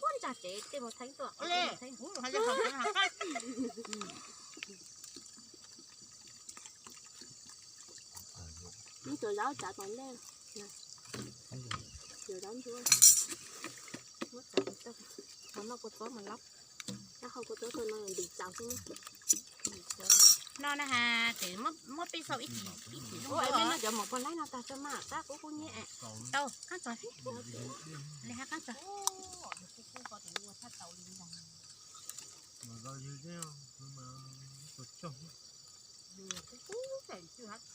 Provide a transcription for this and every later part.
puab ntsa tsev tej mus theeb tuaj. Ib cov zaub tsav tom ntej, cov zaub ntsuab, muab tsav, tau noj kua txob mas laub, rau hauv kua txob tau no ntim tsaus xwb. No na has, ces muab peb xaus ib chim, ib chim. Ua, peb noj cov mov pog laib no tag tso mas, tab kuv kuv nyiam. Tau, qaab txog, le has qaab txog. Kuv kuv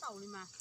tau li mas.